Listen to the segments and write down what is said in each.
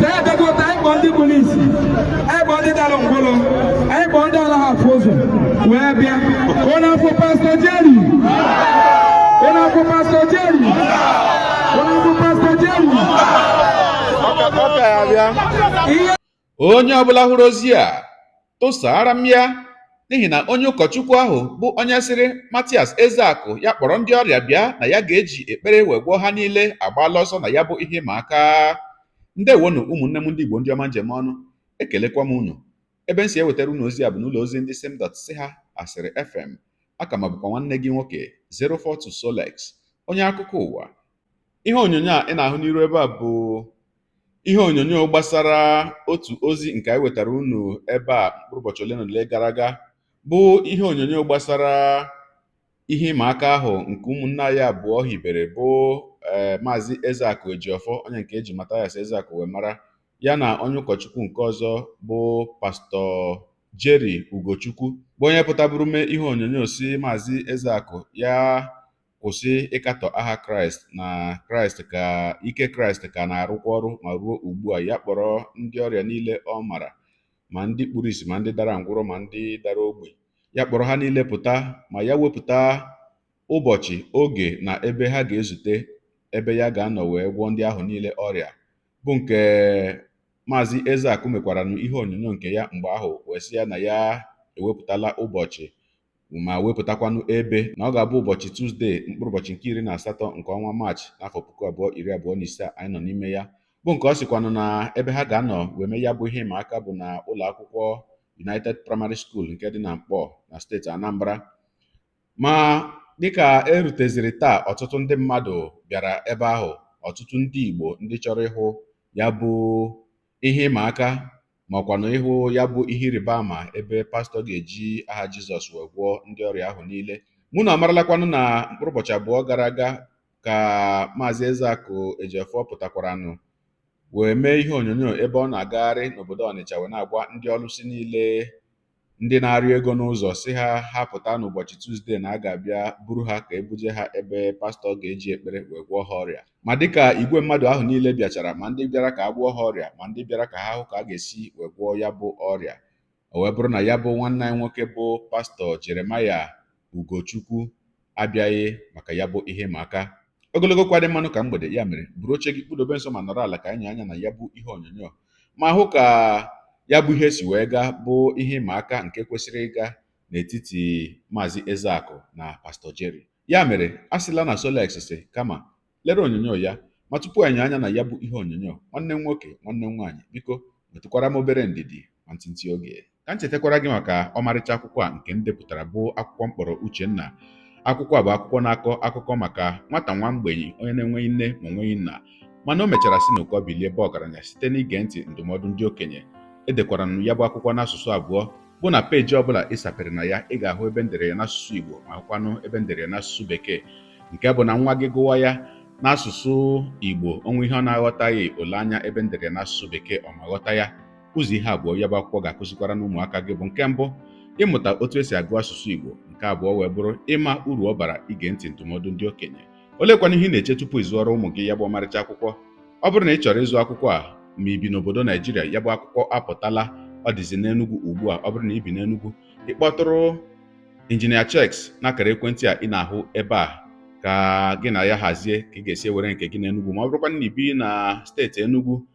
Anyị abịago taa. Anyị kpọọ ndị kpuru isi, anyị kpọọ ndị dara ngwụlọ, anyị kpọọ ndị anaghị afụ ụzọ wee bịa. Ụnụ afụ Pastor Jerry? Ụnụ afụ Pastor Jerry? Ụnụ afụ Pastor Jerry? Ọka ya bịa. Ihe Onye ọbụla hụrụ ozi a, tụsara m ya, n'ihi na onye ụkọchukwu ahụ bụ onye sịrị Matias Ezeakụ ya kpọrọ ndị ọrịa bịa na ya ga-eji ekpere wee gwọọ ha niile agbaala ọsọ na ya bụ ihe ịma aka. Ndewonu, ụmụnne m ndị Igbo, ndị ọma njem ọnụ, ekelekwa m unu. Ebe m si ewetara unu ozi a bụ n'ụlọ ozi ndị sim dot si ha asịrị FM. Aka ma bụkwa nwanne gị nwoke 042 Solex, onye akụkọ ụwa. Ihe onyonyo a ị na-ahụ n'iru ebe a bụ ihe onyonyo gbasara otu ozi nke anyị wetara unu ebe a mkpụrụ ụbọchị ole na ole gara aga, bụ ihe onyonyo gbasara ihe ịma aka ahụ nke ụmụnne anyị abụọ hibere, bụ ee Maazị Ezeakụ Ejiofor, onye nke eji Mathias Ezeakụ wee mara, ya na onye ụkọchukwu nke ọzọ bụ Pastor Jerry Ugochukwu, bụ onye pụtaburu mee ihe onyonyo si Maazị Ezeakụ ya kwụsị ịkatọ aha Kraịst, na Kraịst ka ike, Kraịst ka na-arụkwa ọrụ ma ruo ugbu a. Ya kpọrọ ndị ọrịa niile ọ mara, ma ndị kpuru ìsì, ma ndị dara ngwụrọ, ma ndị dara ogbi, ya kpọrọ ha niile pụta, ma ya wepụta ụbọchị, oge na ebe ha ga-ezute, ebe ya ga-anọ wee gwọọ ndị ahụ niile ọrịa, bụ nke Maazị Ezeakụ mekwara ihe onyonyo nke ya mgbe ahụ wee sị ya na ya ewepụtala ụbọchị ma wepụtakwanụ ebe, na ọ ga-abụ ụbọchị Tuzdee, mkpụrụ ụbọchị nke 18 nke ọnwa Maachị n'afọ 2025 anyị nọ n'ime ya, bụ nke ọ sịkwanụ na ebe ha ga-anọ wee mee ya bụ ihe ịma aka bụ na ụlọ akwụkwọ United Primary School nke dị na Nkpor na steeti Anambra. Ma dịka eruteziri taa, ọtụtụ ndị mmadụ bịara ebe ahụ, ọtụtụ ndị Igbo ndị chọrọ ịhụ ya bụ ihe ịma aka, ma ọkwanụ ịhụ ya bụ ihe ịrịba ama ebe pastọ ga-eji aha Jizọs wee gwọọ ndị ọrịa ahụ niile. Mụ na amaralakwanụ na mkpụrụ ụbọchị 2 gara aga ka Maazị Ezeakụ Ejiofor pụtakwaranụ wee mee ihe onyonyo ebe ọ na-agagharị n'obodo Ọnịcha wee na-agwa ndị ọlụsị niile, ndị na-arịọ ego n'ụzọ, si ha ha pụta n'ụbọchị Tuzdee na a ga-abịa buru ha ka ebuje ha ebe pastọ ga-eji ekpere wee gwọọ ha ọrịa. Ma dịka igwe mmadụ ahụ niile bịachara, ma ndị bịara ka a gwọọ ha ọrịa, ma ndị bịara ka ha hụ ka a ga-esi wee gwọọ ya bụ ọrịa, o wee bụrụ na ya bụ nwanne anyị nwoke bụ Pastọ Jeremaya Ugochukwu abịaghị maka ya bụ ihe ịma aka. Ogologo kwa dị mmanụ ka mgbede ya mere, buru oche gị, kpụdobe nso ma nọrọ ala ka anyị anya na ya bụ ihe onyonyo ma hụ ka ya bụ ihe si wee gaa, bụ ihe ịma aka nke kwesịrị ịga n'etiti Maazị Ezeakụ na Pastọ Jerry. Ya mere, a sịla na Solex si kama lere onyonyo ya. Ma tupu anyị anya na ya bụ ihe onyonyo, nwanne m nwoke, nwanne m nwaanyị, biko metụkwara m obere ndidi ma ntịntị oge ka m chetakwara gị maka ọmarịcha akwụkwọ a nke m depụtara, bụ akwụkwọ mkpọrọ Uchenna. Akwụkwọ a bụ akwụkwọ na-akọ akụkọ maka nwata nwa mgbenyi, onye na-enweghị nne ma onweghị nna, mana o mechara si n'ụkọ bilie bụ ọgaranya site n'ige ntị ndụmọdụ ndị okenye. Edekwara m ya bụ akwụkwọ n'asụsụ abụọ, bụ na peji ọbụla ị sapere na ya, ị ga-ahụ ebe ndere ya n'asụsụ Igbo ma hụkwanụ ebe ndere ya n'asụsụ Bekee, nke bụ na nwa gị gụwa ya n'asụsụ Igbo, onwe ihe ọ na-aghọtaghị, ole anya ebe ndere ya n'asụsụ Bekee, ọ ma ghọta ya. Ụzọ ihe abụọ ya bụ akwụkwọ ga-akụzikwara n'ụmụaka gị bụ: nke mbụ, ịmụta otu esi agụ asụsụ Igbo; nke abụọ wee bụrụ ịma uru ọ bara ige ntị ndụmọdụ ndị okenye. Olekwana ihe ị na-eche tupu ị zụọrọ ụmụ gị ya bụ ọmarịcha akwụkwọ? Ọ bụrụ na ị chọrọ ịzụ akwụkwọ a ma ị bi n'obodo Naijiria, ya bụ akwụkwọ apụtala, ọ dịzi n'Enugu ugbu a. Ọ bụrụ na ị bi n'Enugu, ị kpọtụrụ Injinia Checks n'akara ekwentị a ị na-ahụ ebe a ka gị na ya hazie ka ị ga-esi ewere nke gị n'Enugu. Ma ọ bụrụkwa na ị bi na steeti Enugu,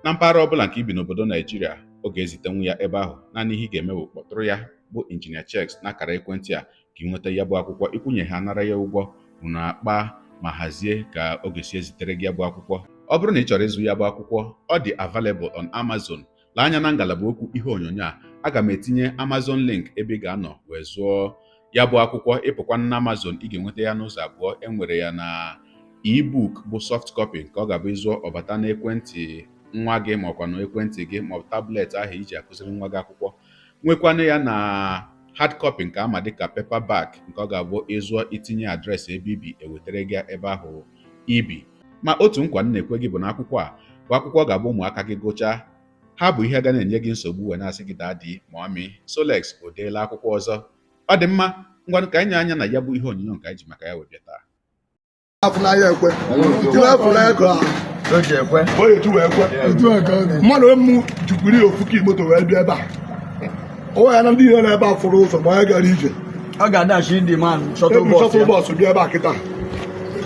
na mpaghara ọbụla nke ibi n'obodo Naijiria, ọ ga-ezitenwu ya ebe ahụ. Naanị ihe ị ga-eme bụ kpọtụrụ ya bụ Injinia Checks n'akara ekwentị a ka ị nweta ya bụ akwụkwọ. Ịkwụnye ha, nara ya ụgwọ, unu akpa ma hazie ka ọ ga-esi ezitere gị ya bụ akwụkwọ. Ọ bụrụ na ị chọrọ ịzụ ya bụ akwụkwọ, ọ dị available on Amazon. Lee anya na ngalaba okwu ihe onyonyo a, aga m etinye Amazon link ebe ị ga-anọ wee zụọ ya bụ akwụkwọ. Ịpụkwa na Amazon, ị ga-enweta ya n'ụzọ abụọ. E nwere ya na ebook, bụ soft copy, nke ọ ga-abụ ịzụọ, ọbata n'ekwentị nwa gị ma ọkwa na ekwentị gị ma ọ bụ tablet ahụ iji akụziri nwa gị akwụkwọ. Nwekwanụ ya na hard copy, nke ama dịka paperback, nke ọ ga-abụ ịzụọ, itinye address ebe ibi, ewetara gị ebe ahụ ibi. Ma otu nkwa m na-ekwe gị bụ na akwụkwọ a bụ akwụkwọ ọ ga-abụ ụmụaka gị gụchaa, ha bụ ihe ga na-enye gị nsogbu wee na-asị gị, "Daddy, mommy, Solex o deela akwụkwọ ọzọ." Ọ dị mma, ngwanụ, ka anyị nye anya na ya bụ ihe onyonyo nke anyị ji maka ya wee bịa taa. Afụnanya ekwe iwe fụrụ ego a. O ji ekwe. O eju wee kwe mmadụ emu jukwuru ya ofu ka moto wee bịa ebe a. Onwe ya na ndị niile na-ebe a fụrụ ụzọ ma onye gara ije. Ọ ga-adachi ndị man shuttle ebu bus shuttle ya. bus bịa ebe a kịta,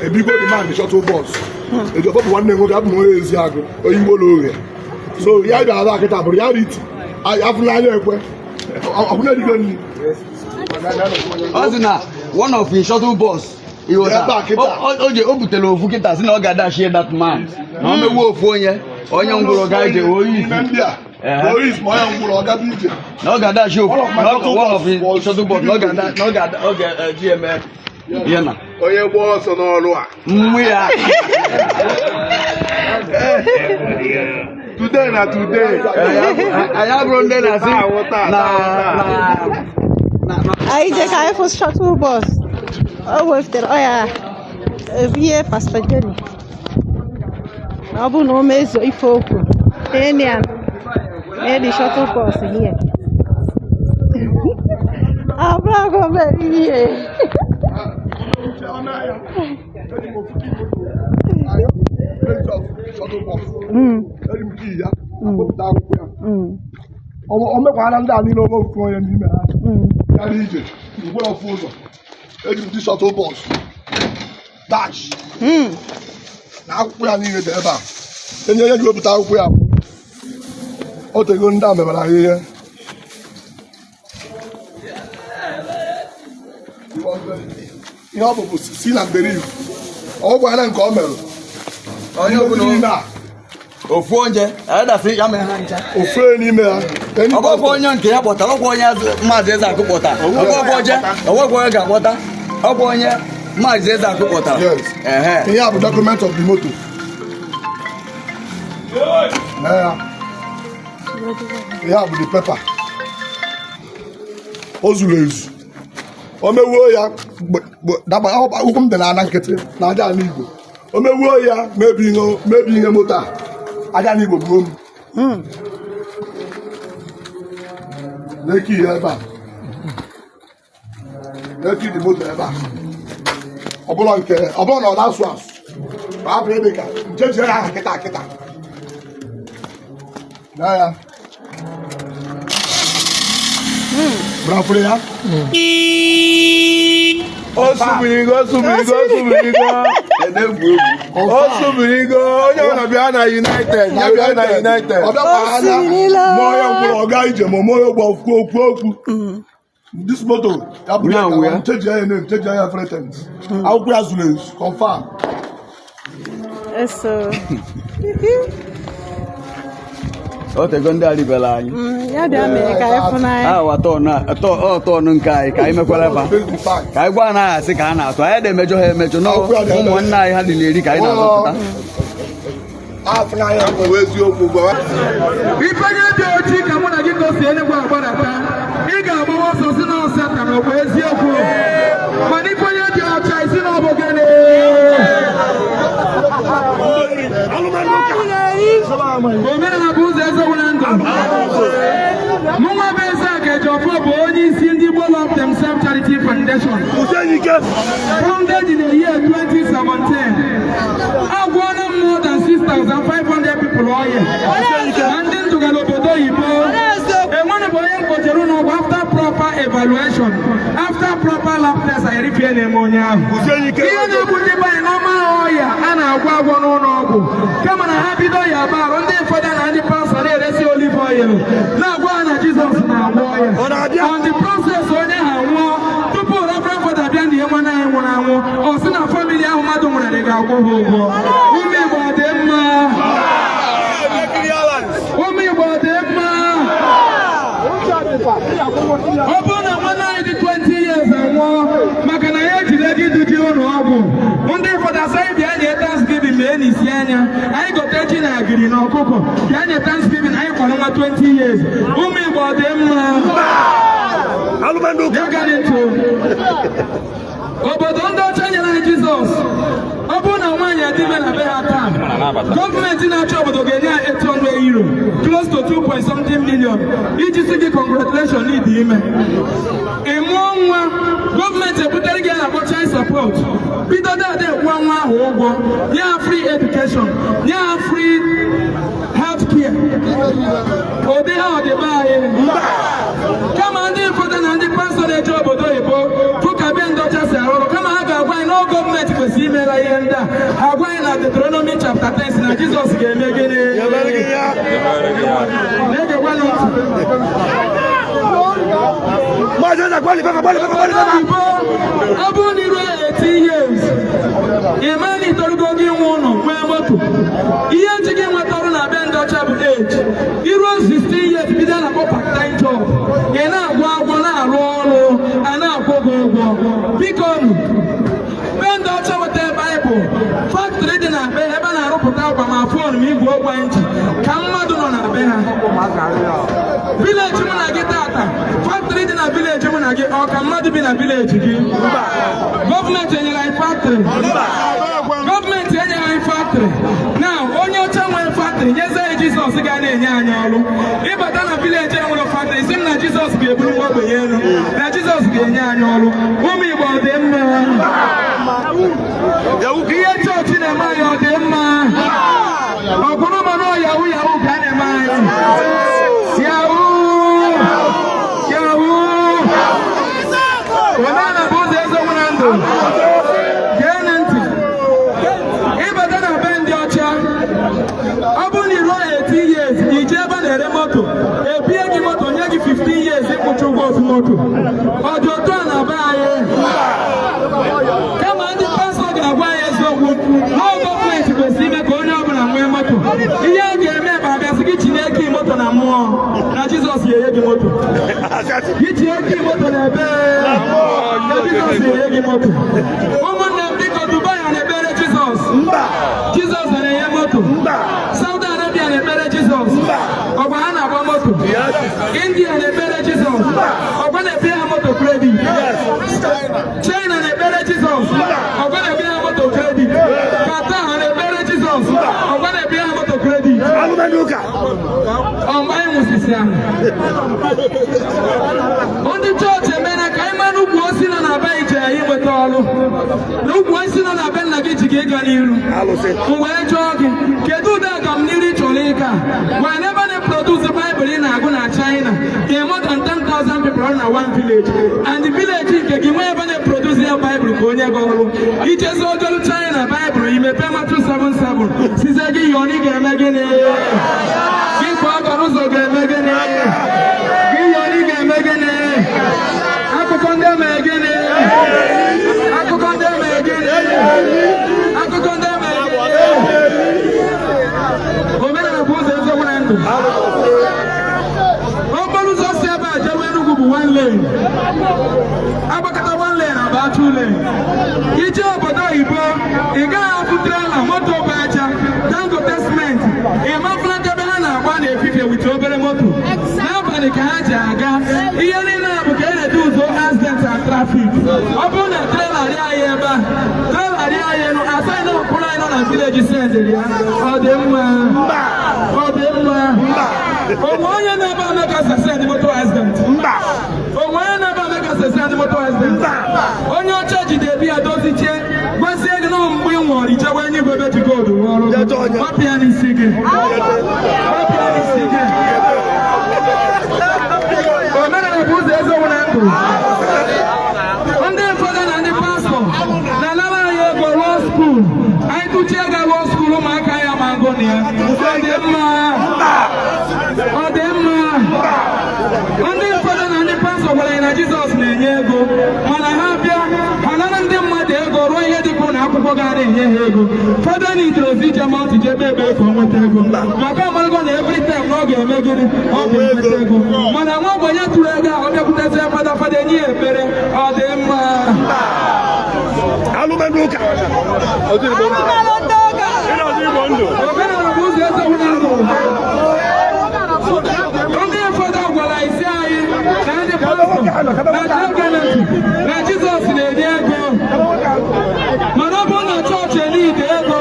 ebigo the man shuttle bus. Ejiofor bụ nwanne m nwoke, abụ m onye Eziagụ, onye Igbo na oghe. So ya bịara ebe a kịta bụrụ ya riti afụla anya ekwe ọbụla erigo nri. Ọ sị na one of his shuttle bus ịghọta. Ebe a kịta. O butere ofu kịta, sị na ọ ga-adachi that man na o mewe ofu onye onye ngwụrọ ga ije oyi. N'ime ndị a Ehe. oyi ma onye ngwụrụ ọ gaba ije. Na ọ ga-adachi ofu One of my na shuttle one of bus his was shuttle bus na ọ ga-ada na ọ ga-ada ọ ga-eji eme ihe na Onye gba ọsọ n'ọrụ a. mmụ ya. Today na today. Anyị abụrụ ndị na-asị Taa, taa, na taa. na Anyị je ka anyị fụ shuttle bus o weftere ọ ya ebinye Pastor Jerry na ọ bụrụ na o mezuo ife okwu enia na the shuttle bus here abụrụ mere ihe. Shuttle bus eji m kii ya akpọpụta akwụkwọ ya. O mekwara ndị a niile ome ofu onye n'ime ha gara ije ngwere ofu ụzọ. Eji m dị shuttle bus dash na akwụkwọ ya niile dị ebe a. Enye onye ji wepụta akwụkwọ ya, o tego ndị a mebara ha ihe. Ihe ọ bụ bụ si na mberiv ọ gwara nke ọ merụ onye ọbụla n'ime a. Ofu onye anyị dasị ya mee ha ncha. Ofu onye n'ime ha. Ọgbọkwa onye nke ya kpọtara, ọkwa onye Maazị Ezeakụ kpọtara, ọgbọkwa onye ọgbọkwa onye ga-akpọta, ọkwa onye Maazị Ezeakụ kpọtara. Yes. Ehe. Ihe a bụ document of the moto. Mee ya. Ihe a bụ the paper. O zuru ezu. O mewuo ya daba ụkwụ m dị n'ala nkịtị na aja ala Igbo. O mewuo ya mebi ihe moto a, aja ala Igbo gbuo m. Na-eki ihe ebe a, na-eki dị moto ebe a. Ọ bụla nke ọ bụla na ọ na-asụ asụ ma hapụ ịdị ka nche jere aha kịta kịta na ya brafụrụ ya. O subirigo, o subirigo, o subirigo. O subirigo. Onye ọbụla bịa na United. Ya bịa na United. Ọ bịakwa anya ma onye ngwụrụ ọ gaa ije ma onye gba okwu okwu okwu this moto ya bụrụ Ya wụ ya. ya ncheji ya name, ncheji ya everything, akwụkwọ ya zuru ezu, confirm. Eso. O tego ndị a ribela anyị. Ya bịa mee ka anyị fụ n'anya. Awa tọọnụ nke anyị ka anyị mekwara fa ka anyị gwa anaghị asị ka a na-atụ anyị na-emejọ ha emejọ na ụmụnna anyị ha dị na-eri ka anyị na-azọpụta. Afụnanya. Ọ bụ eziokwu gwawa. Ife nye dị ochi ka mụ na gị ka o si Enugwu agbadata, ị ga-agbawa ọsọ si na ọsata na ọ bụ eziokwu, mana ife onye dị ọcha isi na ọ bụ gịnị? Omenala bụ ụzọ eziokwu na ndụ. Mụnwa bụ Ezeaka Ejiofor bụ onye isi ndị Igbo Love Themselves Charity Foundation, founded in the year 2017. Agwọọla m more than 6,500 people ọya na ndị ndụgara obodo oyibo. Enwere bụ onye mkpochere ụlọ ọgwụ after proper evaluation, after proper lab test, ayerifie na-eme onye ahụ. Ihe na-egbu ndị be anyị n'ọma ọya a na-agwọ agwọ n'ụlọ ọgwụ, kama na ha bido ya barụ ndị fada na ndị pastọ na-eresi olive oil, na-agwa ha na Jizọs na-agwọ ọya. On the process, onye ha nwụọ tupu Reverend Fada bịa na ihe nwanne anyị nwụrụ anwụ, ọ sị na family ahụ mmadụ nwere ga-akwụ ha ụgwọ. Ụmụ Igbo dị mma, ụmụ Igbo dị mma. Ọ bụrụ na nwanne anyị dị 20 years anwụọ maka na ya ejide gị duji ụlọ ọgwụ, ndị ụfọdụ asị anyị bịa nye thanksgiving, mee n'isi anya anyị gote ji na agiri na ọkụkọ, bịa nye thanksgiving anyị kwara nwa 20 years. Ụmụ Igbo dị mma. Ya gara ntụ obodo ndị ọcha nyere anyị Jizọs, ọ bụrụ na nwaanyị adị ime na be ha taa, gọọmenti na-achị obodo ga-enye ya €800, close to 2 point something million. million iji sị gị congratulation n'ịdị ime. Ị mụọ nwa, gọọmenti ebutere gị na-akpọ child support, bido dada ekwuo nwa ahụ ụgwọ, nye ha free education, nye ha free health care. Ụdị ha ọdịbe anyị? Kama ndị ụfọdụ na ndị pastọ na-eje obodo oyibo fụ ka be ndị ọcha si arụ ọrụ, kama ha ga-agwa anyị na ọ gọọmenti kwesịrị imela ihe ndị a, ha agwa anyị na Deuteronomy chapter 10 si na Jizọs ga-eme gịnị? Na-egekwanụ ntị. Oyibo, ọ bụrụ na iruo 18 years, ị ma na itorugo gị nwe ụlọ, nwee moto. Ihe ji gị nweta ọrụ na be ndị ọcha bụ age. Iruo 16 years, bido na akpọ part time job. Ị na-agwọ agwọ, na-arụ ọrụ, a na-akwụ gị ụgwọ. Biko nụ, be ndị ọcha weta Baịbụl, factory dị na be ebe a na-arụpụta akwa, ma phone, ma igwe okwu anyị ji ka mmadụ nọ na be ha. Village mụ na gị tata, factory dị na village mụ na gị, ọ ka mmadụ bi na village gị? Gọọmenti enyere anyị factory? Gọọmenti enyeghị anyị factory. Na onye ọcha nwere factory nyezie anyị Jizọs ga na-enye anyị ọrụ. Ịbata na village enwere factory, si m na Jizọs ga-eburu nwa ogbenye elu, na Jizọs ga-enye anyị ọrụ. Ụmụ Igbo, ọ dị mma? Ihe chọọchị na-eme anyị, ọ dị mma? Ọ bụrụ mana ọ yahoo yahoo ka a na-eme anyị, yahoo yahoo. Omenala bụ ụzọ eziokwu na ndụ. Gee ntị, ịbata na be ndị ọcha, ọ bụrụ na iruo 18 years, ije ebe a na-ere moto, ebie gị moto, nye gị 15 years ịkwụcha ụgwọ ofu moto. Ọ dị otu a na be anyị? Kama ndị pastọ ga-agwa anyị eziokwu na gọọmenti kwesịrị ime ka onye ọbụla nwee moto, ihe a ga-eme bụ abịasị gị chinye eke moto na mmụọ, na Jizọs ga-enye gị moto. Gị tinye eke moto na ebe na Jizọs ga-enye gị moto. Ụmụnne m, biko, Dubai a na-ekpere Jizọs? Jizọs na-enye moto? Saudi Arabia na-ekpere Jizọs? Ọgwa ha na-agba moto. India na-ekpere Jizọs? Ọgwa na-epe ha moto credit. China na-ekpere Jizọs? Ọgwa na-epe ha moto credit. Qatar ha na-ekpere Jizọs? Ọgwa na-epe ha moto credit. Ọ mgbe anyị nwụsịsị ahụ, ndị chọọchị emere ka anyị mara ukwu osi nọ na be anyị ji anyị nweta ọrụ, na ukwu osi nọ na be nna gị ji gị ịga n'iru. M wee jụọ gị, kedu ụdị agamniru ị chọrọ ịga? Why never they produce Bible ị na-agụ na China in more than 10,000 people na one village, and the village nke gị nwee ebe na-produce ya Bible ka onye gị ọrụ? Ichezi ojolu China Bible, imepe Matthew 77, sizie gị yọọ na ị ga-eme gịnị? Gị kwa aka n'ụzọ ga-eme gịnị? Gị yọọ na ị ga-eme gịnị? Akụkọ ndị emere gịnị? Akụkọ ndị emere gịnị? Akụkọ ndị emere gịnị? Omenala bụ ụzọ eziokwu na ndụ. Okporo ụzọ si ebe a jewe Enugu bụ one lane. Agbakọta one lane abaa two lane. Ije obodo oyibo, ị gaghị afụ trailer, moto bụ aja, Dangote cement. Ị mafụlata ebe ha na-agba n'efifie with obere moto, n'abalị ka ha ji aga. Ihe niile a bụ ka e reduce accident and traffic. Ọ bụrụ na trailer rịa anyị ebe a, trailer rịa anyị elu, asaghị na mkpụrụ anyị nọ na village sendịrị ya. Ọ dị mma? Ọ dị mma? Onwe onye na-ebe Ameka send moto accident? Onwe onye na-ebe Ameka send moto accident? Onye ọcha jide ebi ya dozichie, gwazie gị na mgbe ị nwụrụ, ichewe enye igwe ebe ji gold rụọ ọrụ gị. Gbapụ ya n'isi gị, gbapụ ya n'isi gị. Omenala bụ ụzọ eziokwu na ndụ. Ndị ụfọdụ na ndị pastọ na-anara anyị ego rụọ school. Anyị tụchie ego rụọ school, ụmụaka ya ma ngụ na ya. Ọ dị mma? Ọ dị mma? Ndị ụfọdụ na ndị pastọ gwara anyị na Jizọs na-enye ego, mana ha bịa, ha nara ndị mmadụ ego rụọ ihe dịka ụlọ akwụkwọ ga na-enye ha ego. Fọdụ na itrozi ije mountain jee kpee ekpere ka o nweta ego, maka ọmarago na every time na ọ ga-eme gịnị? Ọ ga-enweta ego. Mana nwa ogbenye tụrụ ego ahụ, ọ bịakwutezie fada, fada enye ya ekpere. Ọ dị mma? Omenala bụ ụzọ eziokwu na ndụ. Ndị ụfọdụ gwara isi anyị na ndị pastọ na gọọmenti na Jizọs na-enye ego, mana ọ bụrụ na chọọchị enide ego,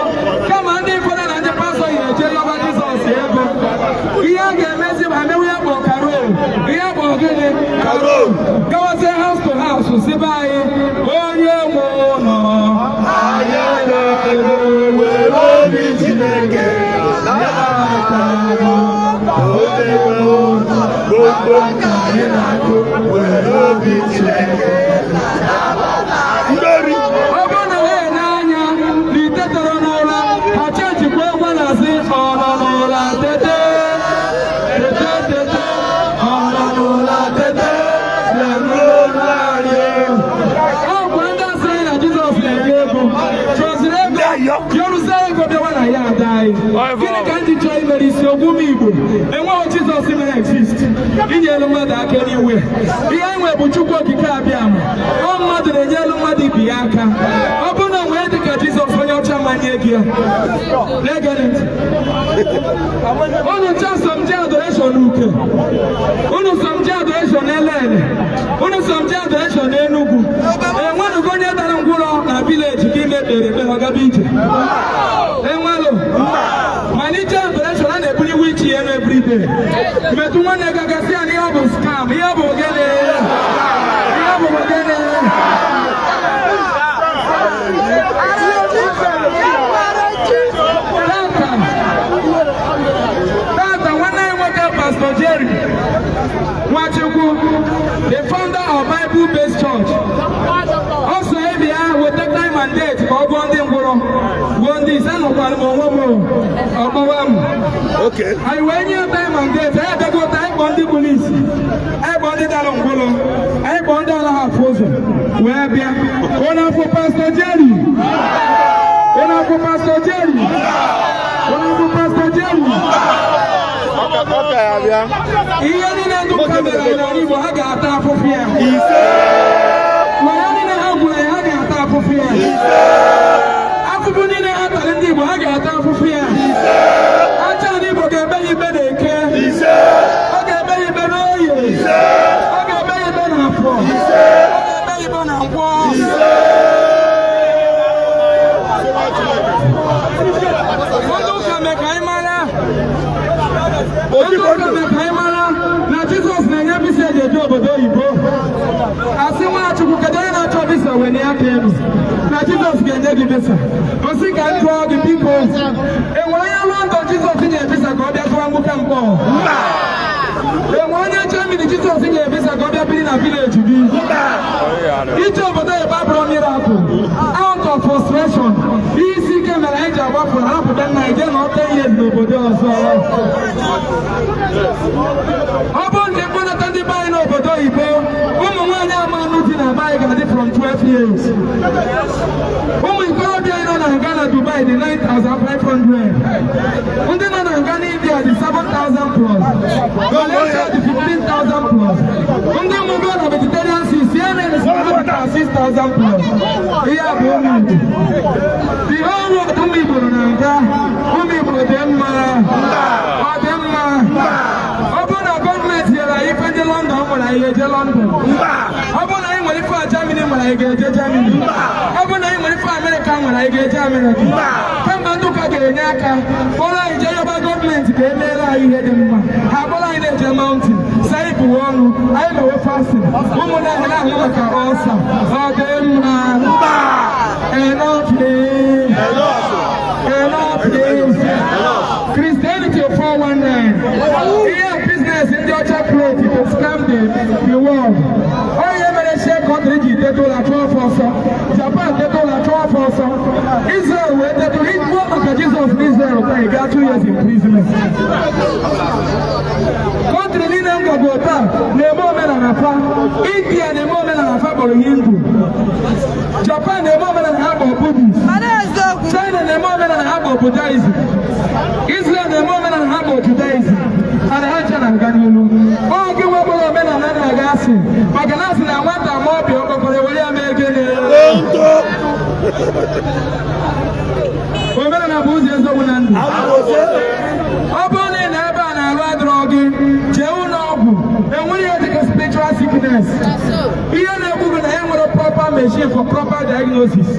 kama ndị ụfọdụ na ndị pastọ ya eje yọba Jizọs ego, ihe a ga-emezi bụ amewe ya bụ ọkara. gịnị? Carol. Gawazie house to house si be anyị, onye nwe ụlọ anyị na-ego Were obi Chineke nabata ego. Onye nwe ụlọ, gbogbo ka anyị na-akụ, were obi Chineke. Ndị ori. Ọ bụrụ na ha ene anya na ite tọrọ n'ụra, ha chejikwa egwu na-asị, ọ nọ n'ụra tete, tete, tete, ọ nọ n'ụra tete, bịa olu anyị. Ọ bụ ndị asịrị na Jizọs na-enye ego, chọziri ego, yoruzie ego bịawa na ya ada anyị. Gịnị ka ndị chọọ imere isi okwu ụmụ Igbo? Enweghị Jizọs mere exist inyelu mmadụ aka n'iwe. Ihe anyị nwe bụ Chukwu Okike abịa ma ọ mmadụ na-enyelu mmadụ ibi ya aka. Ọ bụrụ na nwee dịka Jizọs onye ọcha manye gị ya. Na-ege ntị. Unu ncha so m jee adoration uke, unu so m jee adoration Elele, unu so m jee adoration n'Enugwu. Enwenugo onye dara ngwụrọ na village ka ime kpere ekpere ọ gaba ije? Enwelụ. Mana ije adoration, a na-ebuli wichi ya elu everyday. Metụ nwanne gị aka, sị ya na ihe ọ bụ scam. Ihe ọ bụ gịnị? Ihe ọ bụ gịnị? Tata tata, nwanne anyị nwoke, Pastor Jerry Nwachukwu, the founder of Bible Based Church, ọ sọ ebe ya weta time and date ka ọ gụọ ndị ngwụrọ, gụọ ndị ise. Nọkwara m onwe m, ọkpọwa m. Anyị wee nye time and date. Anyị abịago taa. Anyị kpọọ ndị polisi, anyị kpọọ ndị dara ngwụrọ, anyị kpọọ ndị anaghị afụ ụzọ wee bịa. Onye afọ Pastor Jerry, onye afọ Pastor Jerry, onye afọ Pastor Jerry. Ọka ya bịa. Ihe niile ndị ụka mere anyị n'ala Igbo, ha ga-ata afụfụ ya. Ma ya niile ha gwuru anyị, ha ga-ata afụfụ ya. Afụfụ niile ha tara ndị Igbo, ha ga-ata afụfụ ya. Aja ndị Igbo ga-eme ya ikpe na Eke, ọ ga-eme ya ikpe n'Oye, ọ ga-eme ya ikpe na Afọ, ọ ga-eme ya ikpe na Nkwọ. Ndị ụka mee ka anyị mara, ndị ụka mee ka anyị mara na Jizọs na-enye visa eji eje obodo oyibo. Asị Nwachukwu, kedu onye na-achọ visa wee aka elu, na Jizọs ga-enye gị visa. Osi ka m jụọ gị, biko, enwere onye London Jizọs nye visa ka ọ bịa tụwa mgbuka mkpọ? Enwere onye Germany Jizọs nye visa ka ọ bịa biri na village gị? Ije obodo oyibo abụrụ miracle. Out of frustration, ihe isi ike mere anyị ji agbapụ, hapụta nna anyị, jee na ọta ihe n'obodo ọzọ. Ọ bụrụ na ịkpọnata ndị be anyị n'obodo oyibo, ụmụ nwaanyị ama anụ di na be anyị ga-adị from 12 years. Ụmụ ikorobịa anyị nọ na nga na Dubai dị 9500, ndị nọ na nga na India dị 7000 plus, Malaysia dị 15,000 plus, ndị mụgo na Mediterranean Sea, CNN si na ha dị 6000 plus. Ihe a bụ ụmụ Igbo. The whole world, ụmụ Igbo nọ na nga. Ụmụ Igbo dị mma, ọ dị mma. Ọ bụrụ na gọọmenti nyere anyị ife ndị London nwere, anyị ga-eje London. Ọ bụrụ na anyị nwere ife a Germany nwere, anyị ga-eje Germany. Ọ bụrụ na anyị nwere ife Amerịka nwere, anyị ga-eje Amerịka. Kemgbe ndị ụka ga-enye aka kpọrọ anyị jee yọba gọọmenti ka e meere anyị ihe dị mma, ha kpọrọ anyị na-eje mountain sa anyị bụwe ọnụ, anyị mewe fasting, ụmụnne anyị na-ahụ maka ọsa. Ọ dị mma? Enough, enough. Christianity 419, ihe a business ndị ọcha create to scam the world. Onye mere share country ji teta ụlọ chụọ afọ ọsọ, Japan teta ụlọ chụọ afọ ọsọ, Israel wee teta ụlọ ikwu maka Jizọs na Israel taa, ị gaa 2 years imprisonment. Country niile m gago taa na-eme omenala fa. India na-eme omenala fa kpọrọ Hindu. Japan na-eme omenala ha kpọrọ Buddhist. China na-eme omenala ha kpọrọ Buddhism. Israel na-eme omenala ha kpọrọ Judaism. Ana ha ncha na-aga n'ihu. Ọ gị nwebụrụ omenala na-aga asị maka na asị na nwata ma ọbịa okpokoro were ya mee gịnị? Omenala bụ ụzọ eziokwu na ndụ. Ọ bụrụ na ị nọ ebe a na-arụ adịrọ gị, jee ụlọ ọgwụ. Enweghị ihe dịka spiritual sickness. Ihe na-egbu gị na e nwere proper machine for proper diagnosis.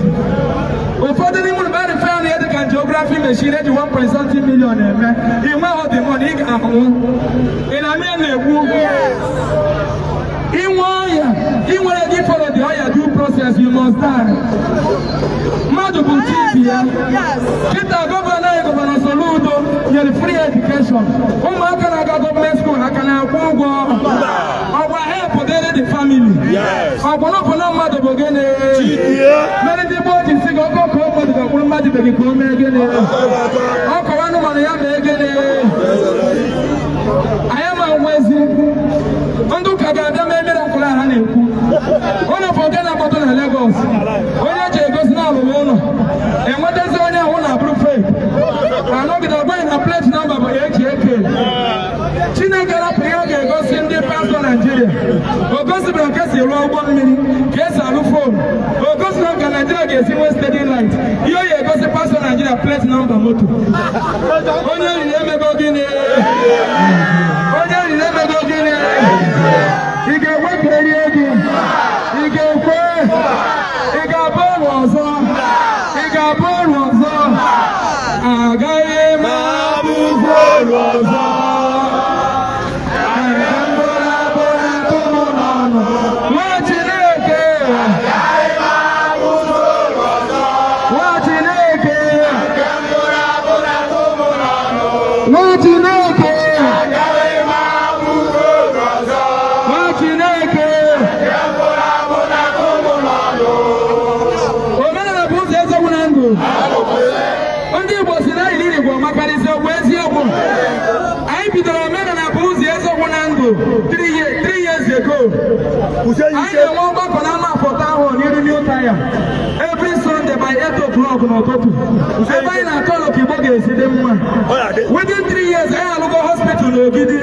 Ụfọdụ n'ime unu refer na ihe dịka angiography machine eji 1.something million eme, ị nweghị the money, ị ga-anwụ. Ị na-anụ ya na-egbu. Ị nwere gị follow the oya due process, you must die. Mmadụ bụ chi ibi ya. Kịta governor anyị, Governor Soludo, nyere free education. Ụmụaka na-aga gọọmenti school aka na-akwụ ụgwọ. Ọgwa help dịrị the family. Ọgwụnọpụna mmadụ bụ gịnị mere ndị gboo ji si gị ọkọ ka mmadụ ga-akwụrụ mmadụ ibe gị ka o mee gịnị? Ọ kọwa anụmanụ ya mee gịnị? Anyị ama nwezi ndị ụka ga-abịa mee miracle a ha na-ekwu. Ụlọ bụ nke na-akpọtụ na Lagos, onye ji egosi na alụrụ ụlọ enwetazi onye ahụ na-abụrụ fake anọgide ọgbaghị na plate number bụ HAK. Chineke rapụ ihe ọ ga-egosi ndị pastọ Naijiria. O gosibere ka esi rụọ ụgbọ mmiri, ka esi alụ phone. O gosibere ka Naijiria ga-esi nwee steady light. Ihe ọ ga-egosi pastọ Naijiria, plate number moto. Onye riri emego gịnị? Onye riri emego gịnị? Ị ga-ekwe ka erie gị? Ị ga-ekwe? Ị ga-abụ ọrụ ọzọ? Ị ga-abụ ọrụ ọzọ? Agaghị m abụkwa ọrụ ọzọ. Nwa Chineke, nwa Chineke, nwa Chineke, nwa Chineke. Omenala bụ ụzọ eziokwu na ndụ. Ndị Igbo si na iri Igbo makarịsị okwu eziokwu. Anyị bidoro Omenala bụ ụzọ eziokwu na ndụ 3 years ago. Anyị na-enwe ọgbakọ na ama afọta ahụ n'iru New Tire every Sunday by 8 o'clock n'ụtụtụ, ebe anyị na-akọ ụlọ ka Igbo ga-esi dị mma. Within 3 years, anyị alụgo hospital n'Ogidi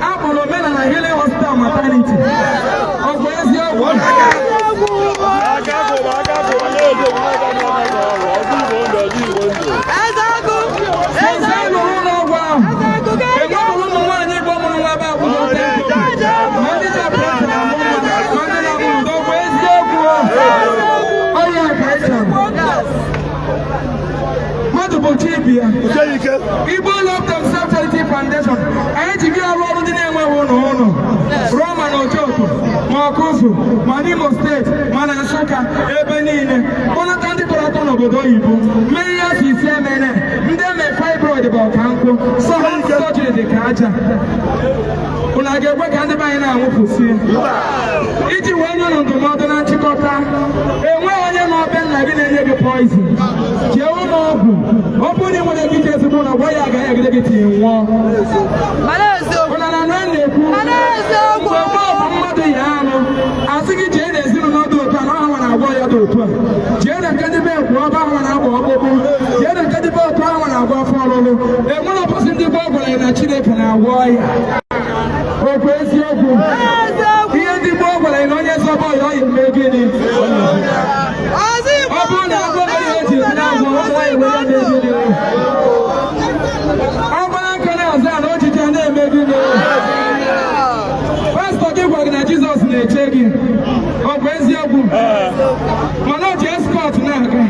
akpọrọ Omenala Healing Hospital Maternity. Ọ bụ eziokwu? Since anyị lụrụ ụlọ ọgwụ ahụ, enwebụrụ ụmụ nwaanyị Igbo mụrụ nwa ebe akwụkwọ ma ndị ji operation amụ nwa, ma ndị na-amụ ụdọ. Bụ eziokwu? Ọya ka anyị chọrọ. Mmadụ bụ chi ibi ya. Igbo Love Themselves Charity Foundation, anyị ji gị arụ ọrụ ndị na-enweghị ụlọ, ụlọ rụọ ma na Ojoto, ma Ọkụzụ, ma n'Imo Steeti, ma na Nsụka, ebe niile, kpọnata ndị tọrọ atọ n'obodo oyibo, mee ihe afọ 5 emene ndị eme fibroid bụ ọka nkụ sọ ha sọjiri dị ka aja. Unu a ga-ekwe ka ndị be anyị na-anwụpụsi? Iji wee nye unu ndụmọdụ na nchịkọta, enweghị onye nọ be nna gị na-enye gị poison. Jee ụlọ ọgwụ. Ọ bụrụ na ị nwere ike ije ezigbo ụlọ, gwa ya agaghị egide gị tinye nwụọ. Ụna na anụ na-ekwu mgbe gboo bụ mmadụ ya anụ asị gị jee n'ezinụlọ dị otu a na ọha nwere agwọ ya dị otu a, jee na nke ndị be ekwu ọba ahụ na-agba ọkpụkpụ, jee na nke ndị be otu ahụ na-agwọ afọ ọlụlụ. Enwere ụbọchị ndị gboo gwara ya na Chineke na-agwọ ya. Okwu eziokwu, ihe ndị gboo gwara ya na onye zọba ya, ọ ya eme gịnị? Ọ bụrụ na agwọ mere ihe eji esi na-agwọ ụmụ nwaanyị were ya mee gịnị? Ọ gbara aka na-aza na ojiji a na-eme gịnị? Pastọ gị gwara gị na Jizọs na-eche gị. Ọ bụ eziokwu? Mana o ji escort na-aga,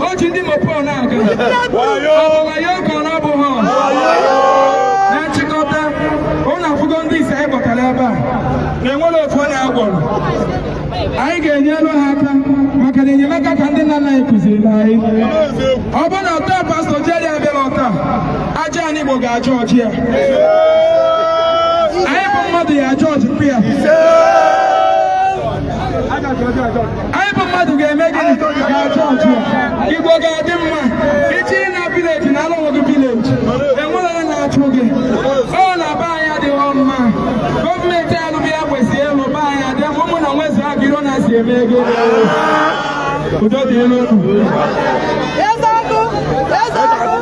o ji ndị mopo na-aga. Ọ bụ wayo ka ọ na-abụ ha? Na nchịkọta, ụnụ afụgo ndị ise anyị gbakọrọ ebe a na enwere ofu onye agwọrọ. Anyị ga-enyere ha aka maka na enyemaka ka ndị nna nna anyị kụziri anyị. Ọ bụrụ na ọta Pastọ Jerry abịara ọta aja anyị, Igbo ga-ajọ ọchị ya. Anyị bụ mmadụ ya ajọ ọchị ya. Anyị bụ mmadụ ga-eme gịnị? Ga-achọ ọchị ya. Igbo ga-adị mma. Ichi na village na alụghị gị village, enwere onye na-achụ gị. Ọ na be anyị adịghị mma. Gọọmenti alụghị ya kwesịrị ịlụ be anyị adị mma. Ụmụ na nwezu aka iro na-asi eme gịnị? Udo dị elu unu. Ezeaku, Ezeaku,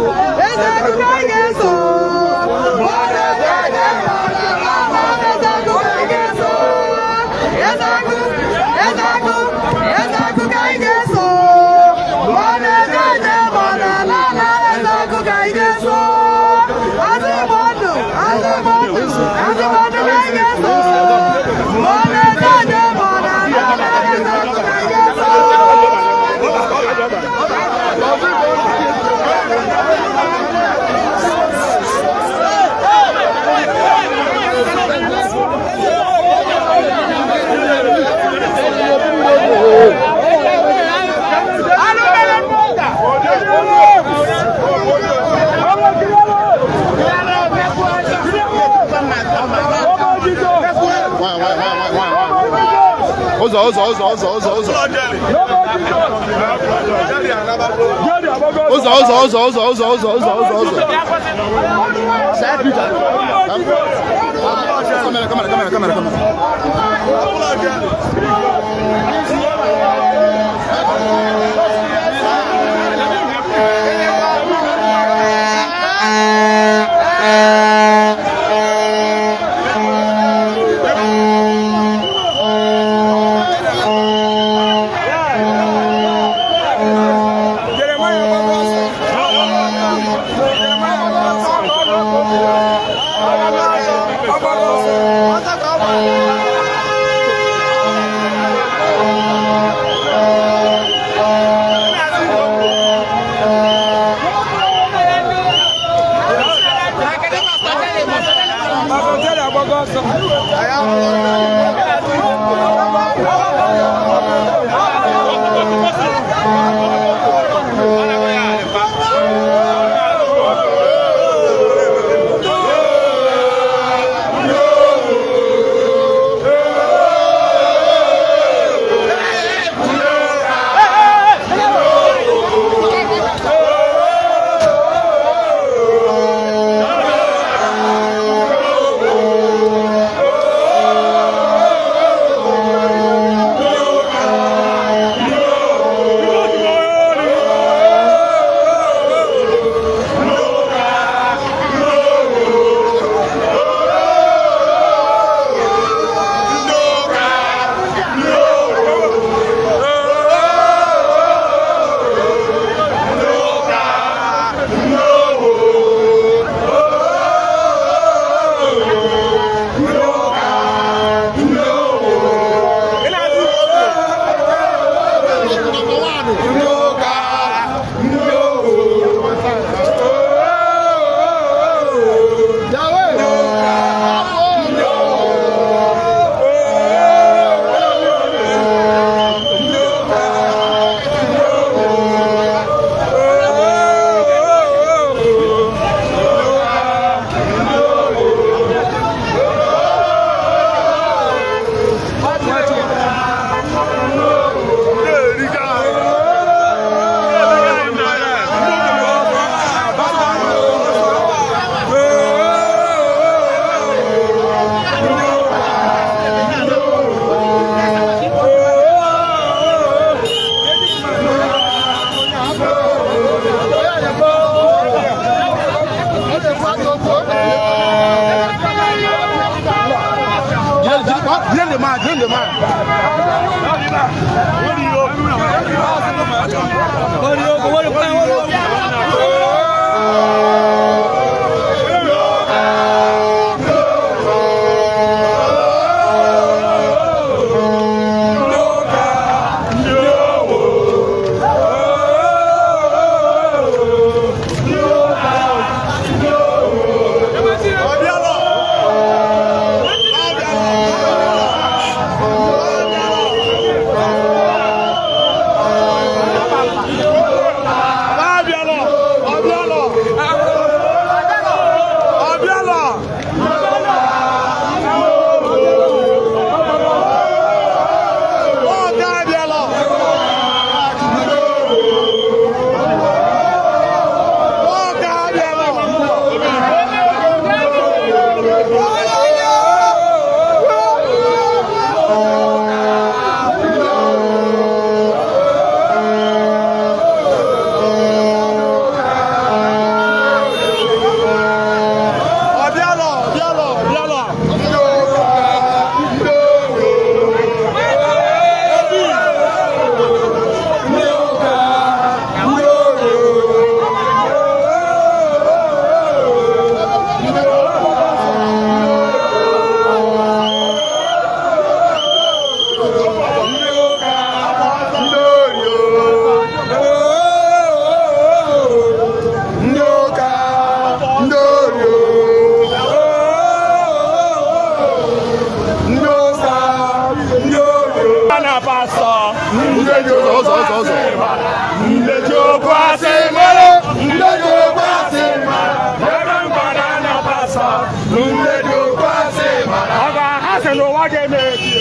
Ezeaku ka anyị ga-eso. Ezeaku ka anyị ga-eso. Ezeaku, Ezeaku, Ezeaku ka anyị ga-eso. Ọ na-eje eje ma ọ na-ala ala, Ezeaku ka anyị ga-eso. Azụ Igbo ndụ, azụ Igbo ndụ, azụ Igbo ndụ ka anyị ga-eso. Ọ na-eje eje ma ọ na-ala ala, Ezeaku ka anyị ga-eso. Ụzọ, ụzọ, ụzọ, ụzọ, ụzọ, ụzọ. Ụzọ, ụzọ, ụzọ, ụzọ, ụzọ, ụzọ, ụzọ, ụzọ, ụzọ. Camera, camera, camera, camera, camera. Ọ ga-ahasị n'ụwa ga-emebi.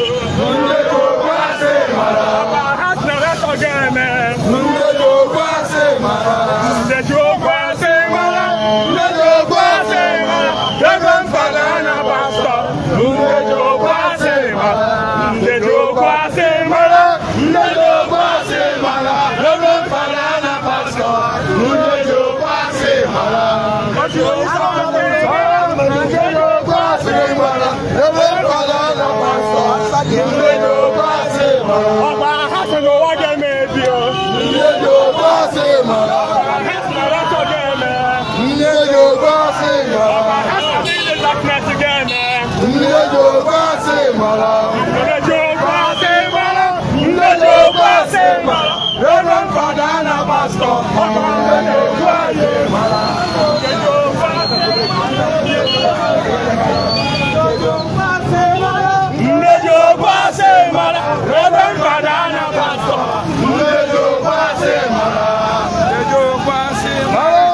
Ndị ji okwu asị mara. Ndị ji okwu asị mara. Ndị ji okwu asị mara. Reverend Fada na Pastor. Ndị na-ekwu anyị mara. Ndị ji okwu asị mara. Ndị ji okwu asị mara. Reverend Fada na Pastor. Ndị ji okwu asị mara. Ndị ji okwu asị mara.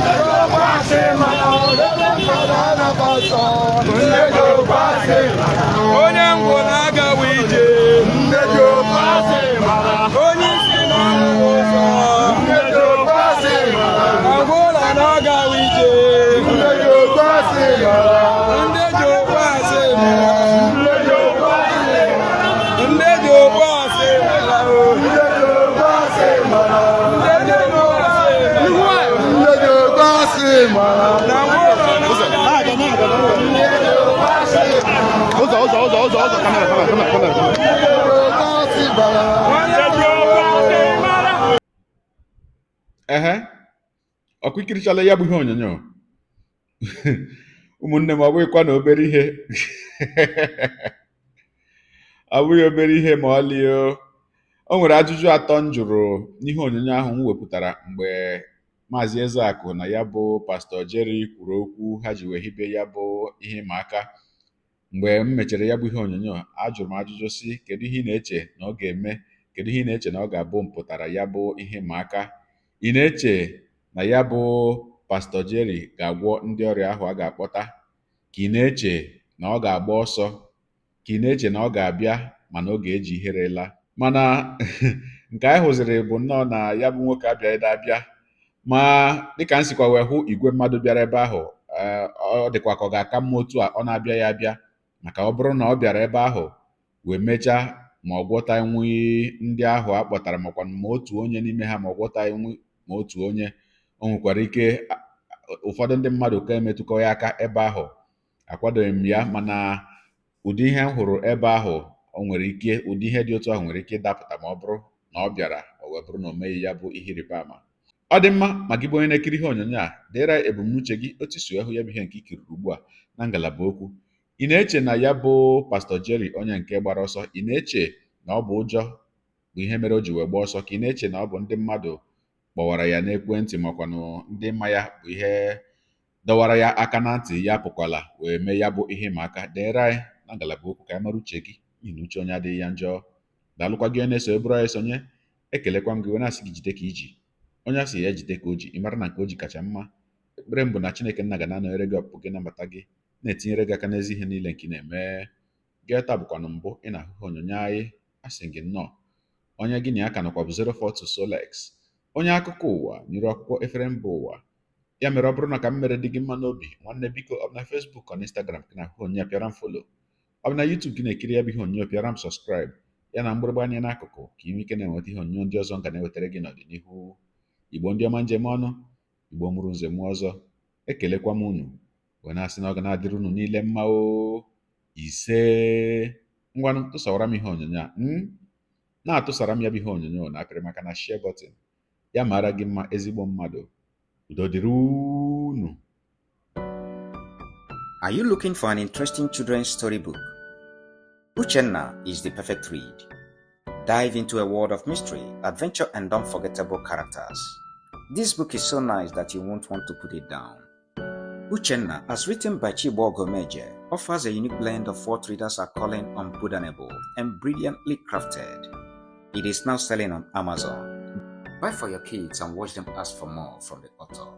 Ndị ji okwu asị mara. Reverend Fada na Pastor. Ndị ji okwu asị mara. Onye ngwụla agawa ije. Ndị ji okwu asị mara. Onye isi na-ahụ ụzọ. Ndị ji okwu asị mara. Ngwụla na-agawa ije. Ndị ji okwu asị mara. Ndị ji okwu asị mara. Ndị ji okwu asị mara. Ndị ji okwu asị mara. Ndị ji okwu asị mara. Ndị ji okwu asị mara. Ndị ji okwu asị mara. Na ngwụla na-agawa Ụzọ, ụzọ, ụzọ, ụzọ, ụzọ, camera, camera, camera, camera. Ndị ji okwu asị mara. Onye ji okwu asị mara. Ehe, ọkụ ikirichala ya bụ ihe onyonyo. Ụmụnne m, ọ bụghịkwa na obere ihe, ọ bụghị obere ihe ma ọlị o. O nwere ajụjụ atọ m jụrụ n'ihe onyonyo ahụ m wepụtara mgbe Maazị Ezeakụ na ya bụ Pastọ Jerry kwuru okwu ha ji wee hibe ya bụ ihe ịma aka. Mgbe m mechara ya bụ ihe onyonyo, ajụrụ m ajụjụ sị, kedu ihe ị na-eche na ọ ga-eme? Kedu ihe ị na-eche na ọ ga-abụ mpụtara ya bụ ihe ịma aka? Ị na-eche na ya bụ Pastọ Jerry ga-agwọ ndị ọrịa ahụ a ga-akpọta, ka ị na-eche na ọ ga-agba ọsọ, ka ị na-eche na ọ ga-abịa mana ọ ga-eji ihere laa? Mana nke anyị hụziri bụ nnọọ na ya bụ nwoke abịaghị abịa. Ma dịka m sikwa wee hụ igwe mmadụ bịara ebe ahụ, ọ dịkwa ka ọ ga-aka mma otu a ọ na-abịa ya abịa, maka ọ bụrụ na ọ bịara ebe ahụ wee mechaa ma ọ gwọta enweghị ndị ahụ a kpọtara, makwa ma otu onye n'ime ha, ma ọ gwọta enwe ma otu onye, o nwekwara ike ụfọdụ ndị mmadụ ka emetụkọ ya aka ebe ahụ. Akwadoghị m ya, mana ụdị ihe m hụrụ ebe ahụ, o nwere ike ụdị ihe dị otu ahụ nwere ike ịdapụta ma ọ bụrụ na ọ bịara, o wee bụrụ na o meghị ya bụ ihe ịrịba ama. Ọ dị mma. Ma gị bụ onye na-ekiri ihe onyonyo a, deere ebumnuche gị otu isi wee hụ ya bụ ihe nke i kiriri ugbu a na ngalaba okwu. Ị na-eche na ya bụ Pastọ Jerry, onye nke gbara ọsọ, ị na-eche na ọ bụ ụjọ bụ ihe mere o ji wee gbaa ọsọ, ka ị na-eche na ọ bụ ndị mmadụ kpọwara ya n'ekwentị, makwanụ ndị ma ya bụ ihe dọwara ya aka na ntị ya pụkwala wee mee ya bụ ihe ịma aka? Deere anyị na ngalaba okwu ka anyị mara uche gị, n'ihi na uche onye adịghị ya njọ. Daalụkwa gị onye na-eso eburu anyị sonye. Ekelekwa m gị wee na-asị gị jide ka iji. Onye asị ya jide ka o ji, ị mara na nke o ji kacha mma. Ekpere m bụ na Chineke nna ga na-anọnyere gị, ọpụpụ gị na mbata gị, na-etinyere gị aka n'ezi ihe niile nke ị na-eme. Gị taa bụkwanụ mbụ ị na-ahụ ihe onyonyo anyị, asị gị nnọọ. Onye gị na ya ka nọkwa bụ 042 Solex, onye akụkọ ụwa nyere akwụkwọ efere mba ụwa. Ya mere, ọ bụrụ na ka m mere dị gị mma n'obi, nwanne, biko, ọ bụ na Facebook, ọ na Instagram ka na-ahụ onyonyo a, pịara m follow. Ọ bụ na YouTube gị na-ekiri ya bụ ihe onyonyo, pịara m subscribe, ya na mgbịrịgba anya n'akụkụ, ka ị nwee ike na-enweta ihe onyonyo ndị ọzọ m ga na-ewetara gị n'ọdịnihu. Igbo ndị ọma, njem ọnụ, Igbo mụrụ nze mụọ ọzọ, ekelekwa m unu wee na-asị na ọ ga na-adịrị unu niile mma o. Ise. Ngwanụ, tụsawara m ihe onyonyo a, na-atụsara m ya bụ ihe onyonyo na apịrị maka na share button. Ya mara gị mma, ezigbo mmadụ. Udo dịrị unu. Are you looking for an interesting children's storybook? Uchenna is the perfect read. Dive into a world of mystery, adventure, and unforgettable characters. This book is so nice that you won't want to put it down. Uchenna, as written by Chibo Gomeje, offers a unique blend of what readers are calling unputdownable and brilliantly crafted. It is now selling on Amazon. Buy for your kids and watch them ask for more from the author.